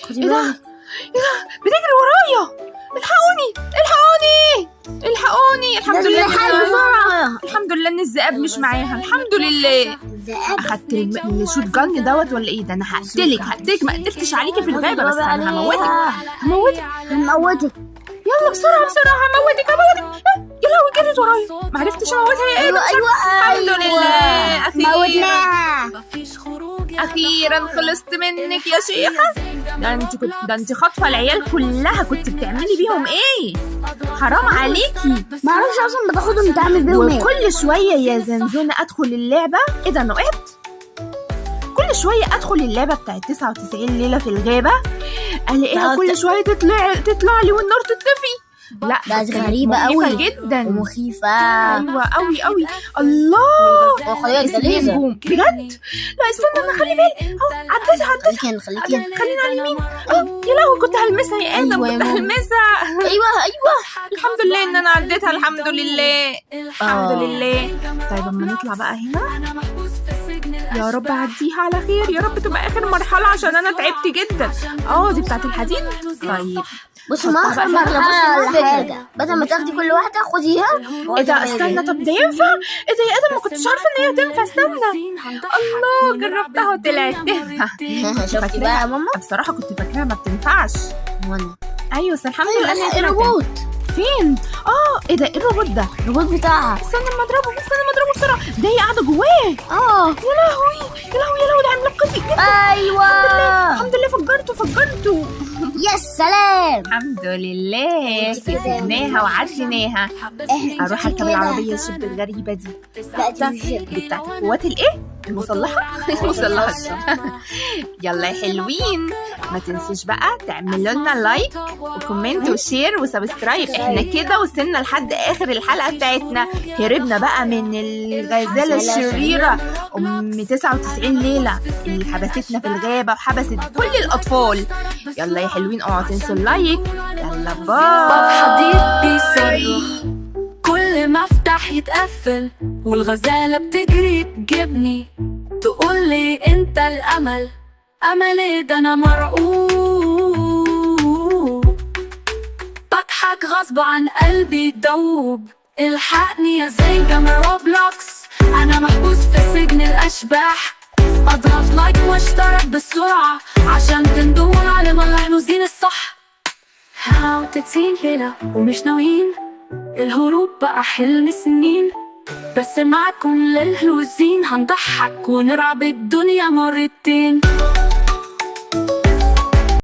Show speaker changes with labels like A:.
A: خدي
B: ايه ده؟
A: بالك.
B: ايه ده؟ بتجري ورايا. الحقوني الحقوني الحقوني. الحمد
A: لازم
B: لله
A: نلحق بسرعة.
B: الحمد لله ان الذئاب مش معاها، الحمد لله.
A: الذئاب.
B: اخدت ال shotgun دوت ولا ايه ده؟ انا هقتلك هقتلك، ما قدرتش عليكي في الغابة بس انا هموتك هموتك.
A: هنموتك.
B: يلا بسرعة بسرعة، هموتك هموتك. يا لهوي جريت ورايا، ما عرفتش اموتها يا ادم.
A: ايوه ايوه.
B: الحمد لله، اخيرا
A: موتناها.
B: اخيرا خلصت منك يا شيخه. ده انت كنت، ده انت خاطفه العيال كلها، كنت بتعملي بيهم ايه؟ حرام عليكي.
A: ما اعرفش اصلا بتاخدهم تعمل بيهم ايه.
B: وكل شوية يا زنزونه ادخل اللعبة، ايه ده انا وقعت؟ كل شوية ادخل اللعبة بتاعت 99 ليلة في الغابة الاقيها كل شوية تطلع لي والنار تطفي. لا
A: بقت
B: كانت
A: غريبة
B: مخيفة
A: أوي.
B: جدا
A: ومخيفة.
B: ايوه قوي قوي. الله،
A: وخلي بالك ده
B: اسمها
A: ليزر.
B: نجوم بجد. لا استنى انا خلي بالي، اهو عديتها عديتها.
A: خليكي هنا خليكي هنا.
B: خلينا على اليمين. يا لهوي كنت هلمسها يا ادم،
A: أيوة يا
B: كنت
A: ماما.
B: هلمسها.
A: ايوه ايوه.
B: الحمد لله ان انا عديتها، الحمد لله الحمد
A: آه.
B: لله. طيب اما نطلع بقى هنا، يا رب اعديها على خير، يا رب تبقى اخر مرحلة عشان انا تعبت جدا. دي بتاعت الحديد. طيب
A: بصي ما
B: حطها
A: اخر
B: بقى في
A: مرحلة ولا حاجة، بدل ما تاخدي كل واحدة خديها.
B: ايه ده؟ استنى، طب ده ينفع؟ ايه ده يا ادم؟ ما كنتش عارفه ان هي تنفع. استنى، الله جربتها وطلعت تنفع.
A: شفتي بقى يا ماما؟
B: بصراحة كنت فاكراها ما بتنفعش.
A: وانا
B: ايوه بس الحمد لله إنها طلعت.
A: الروبوت.
B: فين؟ ايه ده؟ ايه الروبوت ده؟
A: الروبوت بتاعها.
B: استنى اما اضربه، استنى اما اضربه بسرعة. ده هي قاعدة جواه. يا لهوي يا لهوي يا لهوي، ده عملاق جدا.
A: ايوه
B: الحمد لله فجرته فجرته.
A: يا سلام.
B: الحمد لله
A: انت كده يا
B: كسبناها وعديناها.
A: احنا
B: اروح اركب العربية الشب الغريبة دي.
A: لا دي مش شب.
B: دي بتاعت القوات الايه؟ المسلحة. المسلحة. يلا يا حلوين، ما تنسوش بقى تعملوا لنا like و comment و share و subscribe. احنا كده وصلنا لحد اخر الحلقة بتاعتنا. هربنا بقى من الغزالة الشريرة ام 99 ليلة اللي حبستنا في الغابة وحبست كل الاطفال. يلا يا حلوين، اوعوا تنسوا ال like. يلا bye.
C: حديد بيصرخ كل ما افتح يتقفل، والغزالة بتجري تجيبني تقول لي انت الامل. امل ايه ده انا مرعوب، بضحك غصب عن قلبي يدوب. الحقني يا زنجة من روبلوكس، انا محبوس في سجن الاشباح. اضغط like واشترك بسرعة عشان تندموا على ما احنا الصح. 99 ليلة ومش ناويين الهروب بقى حلم سنين، بس معكم للهلوزين هنضحك ونرعب الدنيا مرتين.